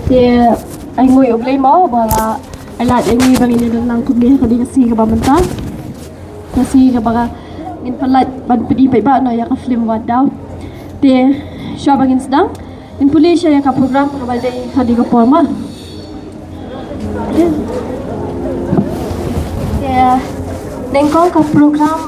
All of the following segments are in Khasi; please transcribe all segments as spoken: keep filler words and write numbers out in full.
Te ai nguh ïa U Blei mo ba la ai lad ïa ngi ba ngin ïa don lang kumne ha kane ka sngi kaba mynta. Ka sngi kaba ngin pynlait ban pyni paidbah noh ïa ka film Wat Daw. Te shuwa ba ngin sdang, ngin pule shuwa ïa ka program kaba dei ha kane ka por mo. Te nyngkong ka program.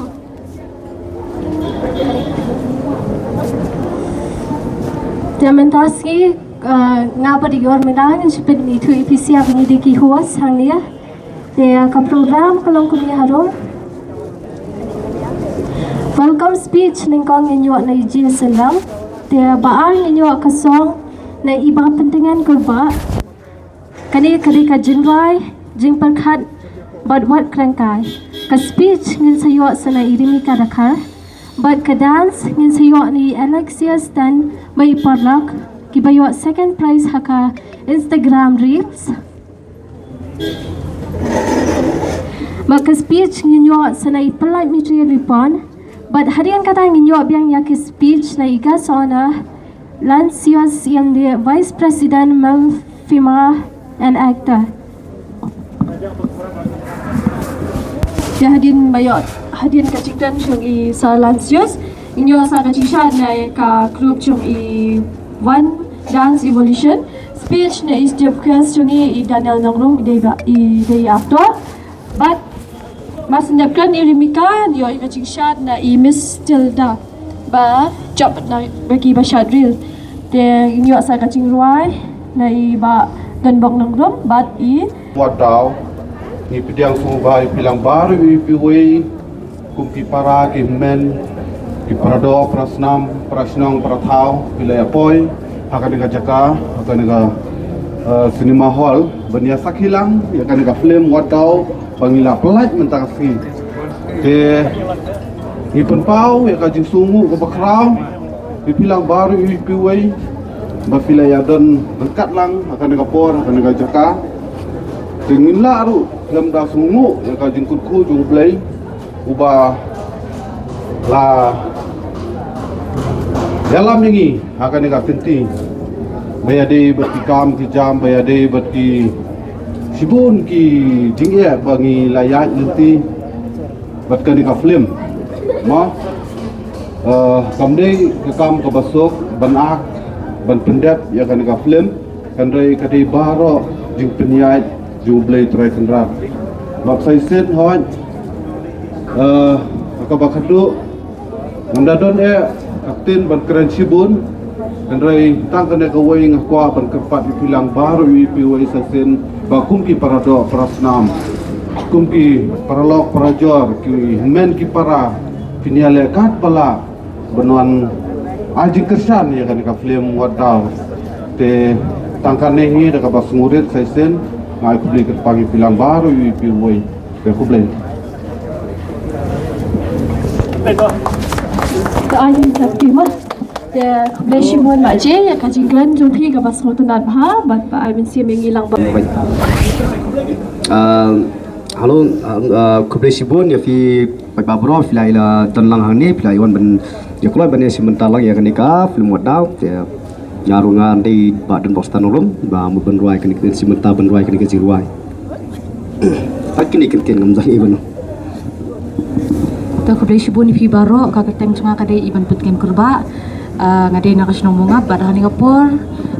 Te mynta sngi, eh, nga pat ïoh mynta ngin sa pynithuh ïa phi sha ba ngi dei ki host hangne. Te ka program ka long kumne haduh. Welcome speech nyngkong ngin ïoh na i Jason Ram. Te ba ar ngin ïoh ka song na i Bah Pyntngen Kurbah. Kane ka dei ka jingrwai, jingpyrkhat bad wat kren kai. Ka speech ngin sa ïoh sa na i Rimika Dkhar. Bad ka dance ngin sa ïoh na i Alexia Stan bad i Parlok, kiba ïoh second prize ha ka Instagram Reels. Bad ka speech ngin ïoh sa na i Pynlait Mitri Ripon. Bad hadien kata ngin ïoh biang ïa ki speech na i Guest of Honour Lancius Ïamlieh, Vice President Melfima and Actor. Te hadien ba ïoh, hadien ka jingkren jong i Sir Lancius, ngin ïoh sa ka jingshad na ka group jong i One Dance Evolution. Speech na i Steve Quest jong i, i Daniel Nongrum, i dei ba, i dei actor. Bad ba sngewdep kren i Rimika, ïoh ïa ka jingshad na i Miss Tilda ba jop na ba ki ba shad reel. Te ïoh sa ka jingrwai na i Bah Donbok Nongrum bad i Wat Daw. Ngi pdiang sngewbha ïa phi lang baroh ïa phi wei kum ki para ki hynmen, ki para doh, para snam, para shnong, para thaw, phi la ïa poi ha kane ka jaka, ha kane ka, eh, cinema hall ban ïa sakhi lang ïa kane ka film Wat Daw ba ngi la pynlait mynta ka sngi. Te ngi pynpaw ïa ka jingsngewnguh kaba khraw ïa phi lang baroh ïa phi wei ba phi la ïa don ryngkat lang ha kane ka por, ha kane ka jaka. Te ngin lah ruh lem da sngewnguh ïa ka jingkyrkhu jong U Blei uba la ïalam ïa ngi ha kane ka kynti ba ïadei bad ki kam ki jam, ba ïadei bad ki shibun ki jingeh ba ngi la ïaid lynti bad kane ka film. Ma, eh, kam dei ka kam kaba suk ban ak ban pyndep ïa kane ka film. Hynrei ka dei baroh jingpynïaid jong U Blei Trai Kynrad. Bad sa shisien hooid, eh, kaba khadduh, ngam da don eh ka ktien ban kren shibun. Hynrei tang kane kawei nga kwah ban kyrpad ïa phi lang baroh ïa phi wei sa shisien ba kum ki para doh para snam, kum ki paralok parajor, ki hynmen ki para, phin ïaleh katba lah ban wan ai jingkyrshan ïa kane ka film Wat Daw. Te tang kane hi da kaba sngewrit sa shisien, nga ai khublei kyrpang ïa phi lang baroh ïa phi wei. Te khublei. Te ai jingkyrshan ki ma. Te khublei shibun Bah Jay ïa ka jingkren jong phi kaba sngewtynnat bha bad ba ai mynsiem ïa ngi lang ba. Ah, hello, ah, ah, khublei shibun ïa phi paidbah baroh, phi la ïa don lang hangne, phi la ïa wan ban ïa kloi ban ïa shim bynta lang ïa kane ka film Wat Daw. Te nga ruh nga dei Bah Donbok Stan Nongrum ba mut ban rwai kane ka shim bynta ban rwai kane ka jingrwai. Pat kine kin kin ngam jang i ban. Te khublei shibun ïa phi baroh, ka kyrteng jong nga ka dei Iban Pyntngen Kurbah. Ah, nga dei na ka shnong Mongap bad ha kane ka por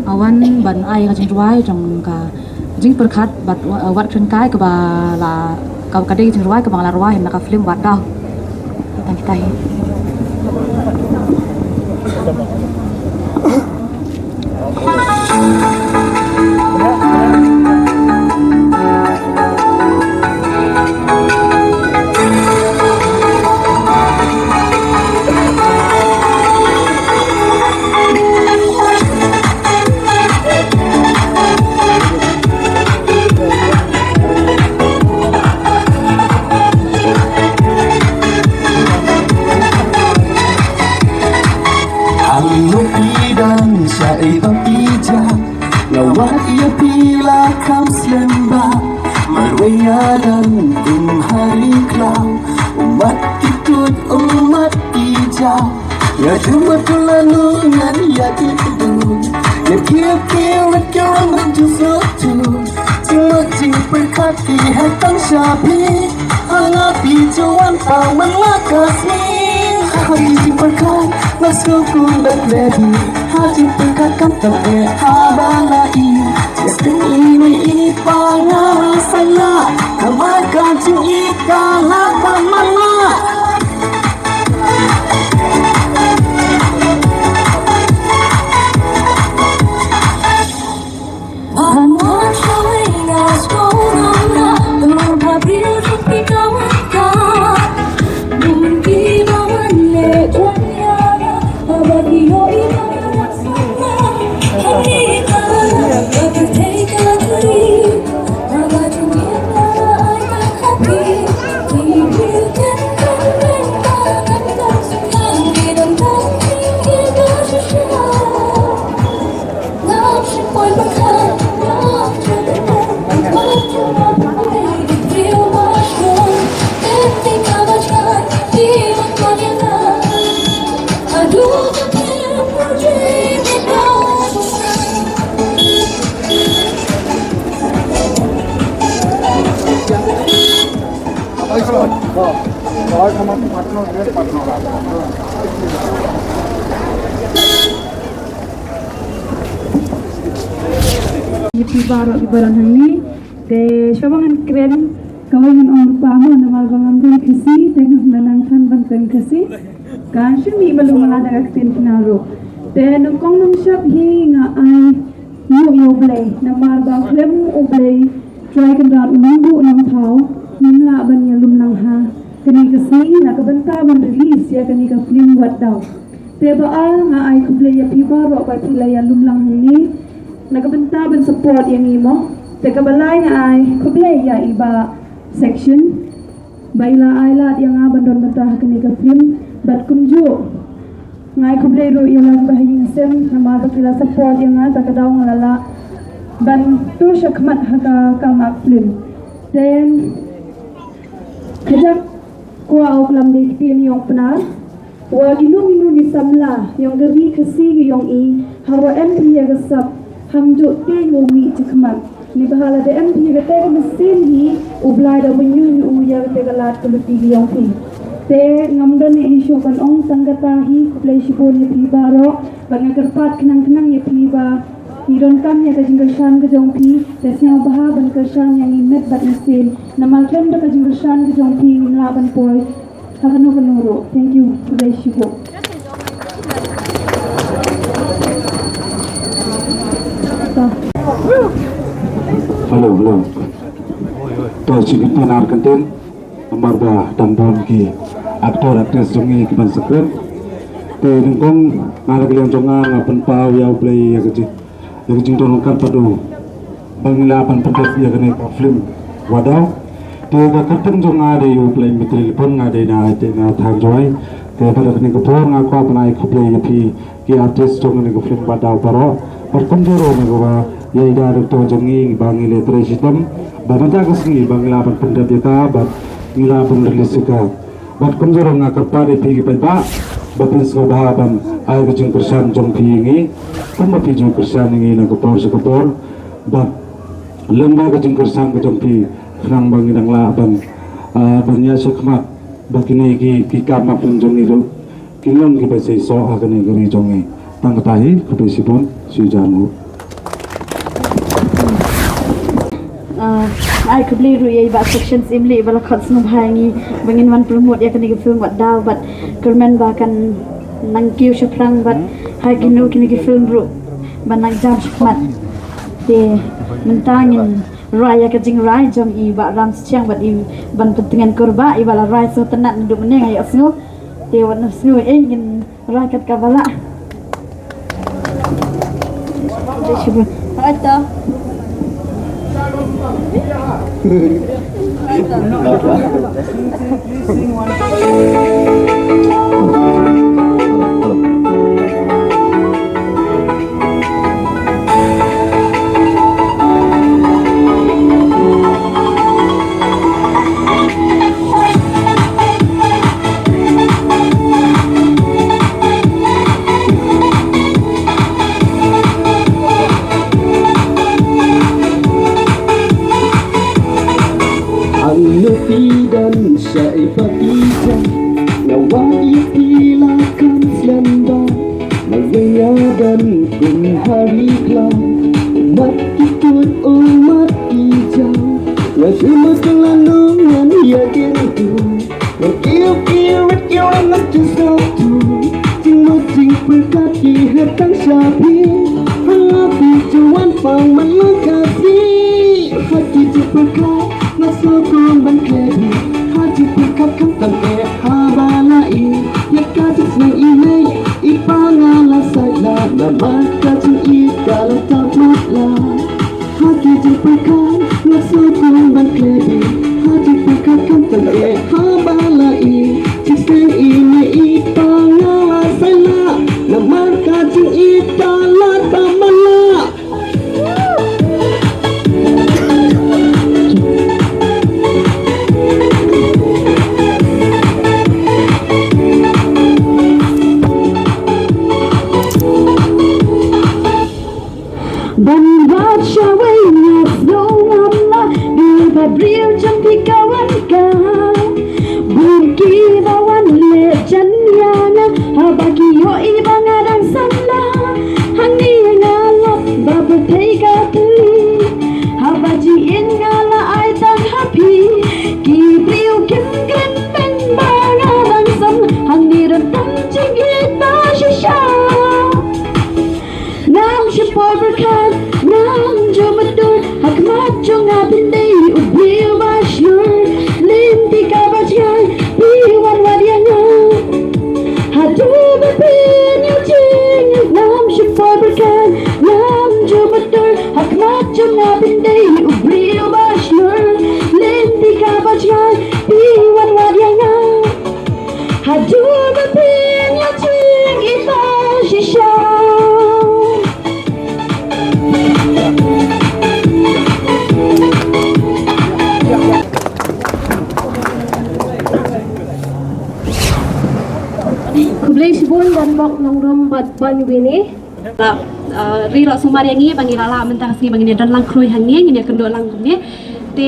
nga wan ban ai ka jingrwai jong ka jingpyrkhat bad wa-, wat kren kai kaba la ka, ka dei ka jingrwai kaba nga la rwai na ka film Wat Daw. Tang kita hi. Hangno phi don shaei ba phi jah, nga wad ïa phi la kham slem bha. Marwei nga don kum ha ri khlaw, ummat ki kut ummat ki jaw. Nga jummat lano ngan ïa ki kut, Kiew kiew rit kiew rong rong ju suk ju. Jingmut jingpyrkhat ki heh tang sha phi. Ha nga phi ju wan pa man la ka sngi. Ha ki jingpyrkhat nga suk kum bad ready. Ha jingpyrkhat kam tam eh ha ba la i. Sting i ni i pa nga sa la. Ka ba ka jing i ka la pa man la. Ïa phi baroh kiba don hangne. Te shuwa ba ngan kren, kawei ngan ong lypa mo namar ba ngam don Khasi, te ngam da nang than ban kren Khasi. Kan shu mih malu mala da ka ktien Khasi ruh. Te nyngkong nyngshap hi nga ai nguh ïa U Blei namar ba khlem U Blei Trai Kynrad u Nongbuh Nongthaw ngim lah ban ïalum lang ha kane ka sngi na ka bynta ban release ïa kane ka film Wat Daw. Te ba ar nga ai khublei ïa phi baroh ba phi la ïalum lang hangne na ka bynta ban support ïa ngi mo. Te kaba lai nga ai khublei ïa i Bah Section ba i la ai lad ïa nga ban don bynta ha kane ka film bad kumjuh nga ai khublei ruh ïa la ki Bah Hajing Hasem namar ba ki la support ïa nga ta ka daw nga la lah ban tur shakhmat ha ka kam act film. Then ka jaka kwah u klam dei ktien ïong Pnar. Wa kino kino ki samla ïong ka ri Khasi ki ïong i, ha wa em phi ïa ka sap, hangto te ngo mih chakhmat. Ni ba ha la da em phi ïa kata ka mynsiem hi, U Blai da mynjur ïa u ïa kata ka lad ka luti ki ïong phi. Te ngam don ei shuh ban ong tang kata hi, khublei shibun ïa phi baroh, bad nga kyrpad khnang khnang ïa phi ba ngi donkam ïa ka jingkyrshan ka jong phi, te sngewbha ban kyrshan ïa ngi met bad mynsiem. Namar khlem da ka jingkyrshan ka jong phi ngim lah ban poi ha kano kano ruh. Thank you. Khublei shibun. Hello, hello. To, shi kynten ar kynten. Namar ba dang don ki actor actress jong ngi ki ban sa kren. Te nyngkong nga na ka liang jong nga nga pynpaw ïa U Blei ïa ka jing, ïa ka jingdon ryngkat bad u ba ngi lah ban pyndep ïa kane ka film Wat Daw. Te ka kyrteng jong nga dei U Blei Mitri Lipon, nga dei na, dei na thaiñ Jowai. Te bad ha kane ka por nga kwah ban ai khublei ïa phi ki artist jong kane ka film Wat Daw baroh. Bad kumjuh ruh nga kwah ïa i director jong ngi ba ngi la trei shitom ba mynta ka sngi ba ngi lah ban pyndep ïa ka bad ngi lah ban release ïa ka. Bad kumjuh ruh nga kyrpad ïa phi ki paidbah ba phin sngewbha ban ai ka jingkyrshan jong phi ïa ngi. Kumba phi jingkyrshan ïa ngi na ka por sha ka por. Bad lyngba ka jingkyrshan ka jong phi khnang ba ngi dang lah ban, ah, ban ïa shakhmat ba kine ki, ki kam ba phin jong ngi ruh kin long kiba seisoh ha kane ka ri jong ngi. Tang kata hi, khublei shibun, shu jan nguh. Ah, ai khublei ruh ïa i Bah Section Syiemlieh ba la khot sngewbha ïa ngi ba ngin wan promote ïa kane ka film Wat Daw bad kyrmen ba kan nang kiew shaphrang bad ha kino kino ki film ruh ban nang jam shakhmat. Te mynta ngin rwai ïa ka jingrai jong i Bah Ram Schiang bad i ban pyntngen kyrpad i ba la rai sngewtynnat naduh mynne nga ïohsngew. Te wat nang sngew ei ngin rwai kat kaba lah. Jai Shibun. Rwai to. Sha i pati ja, nga wan i pila kan slem ba. Nga wen ya dan kum hari kla. Mat ki tut u mat ki ja. Nga dum ma kala nong ngan ya ken tu. Nga kiu kiu rit kiu ran ngan tu sa tu. Ting mo ting perkat ki hetang sha pi. Hanga pi juan pang man lang ka pi. Haki jingpyrkhat nga sngewthuh ban klet. Ha jingpyrkhat khamtam eh haba la i ïa ka jingsneng i mei i pa nga la sait la. Namar ka jingïeit ka la tap mat la. Ha ki jingpyrkhat nga sngewthuh ban klet. Ha jingpyrkhat khamtam eh haba la i jingsneng i mei i pa nga la sait la. Namar ka jingïeit ka la tap mat la. Ban wad shawei nga sngewngam la. Dei ba briew jong phi ka wan ka. Bun kiba wan leh jan ïa nga. Haba ki ïohi ba nga dang samla. Hangne nga lap ba pyrthei ka thli. Haba jingin nga la ai tang ha phi. Ki briew kim kren beiñ ba nga dang samla. Hangne don tang jingïeit ba shisha. Ngam shym poi pyrkhat, ngam ju mutdur, ha khmat jong nga phin dei u briew ba shlur. Lynti kaba jngai, phi wan wad ïa nga. Haduh ba phin ïoh jingïap, ngam shym poi pyrkhat, ngam ju mutdur, ha khmat jong nga phin dei u briew ba shlur. Lynti kaba jngai, phi wan wad ïa nga. Haduh ba phin ïoh jingïeit ba shisha. Khublei shibun, don bok nongrum bad ban wini. La, uh, ri la sumar ïa ngi ba ngi la lah mynta ka sngi ba ngin ïa don lang khrui hangne, ngin ïa kynduh lang kumne. Te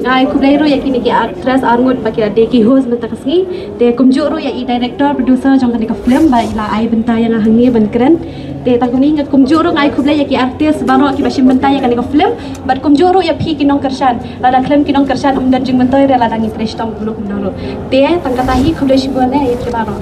nga ai khublei ruh ïa kine ki actress arngut ba ki la dei ki host mynta ka sngi. Te kumjuh ruh ïa i director producer jong kane ka film ba i la ai bynta ïa nga hangne ban kren. Te tang kumne nga kumjuh ruh nga ai khublei ïa ki artist baroh kiba shim bynta ïa kane ka film. Bad kumjuh ruh ïa phi ki nongkyrshan. Lada khlem ki nongkyrshan ym don jingmyntoi re lada ngi trei shitom kumno kumno ruh. Te tang kata hi khublei shibun ïa phi baroh.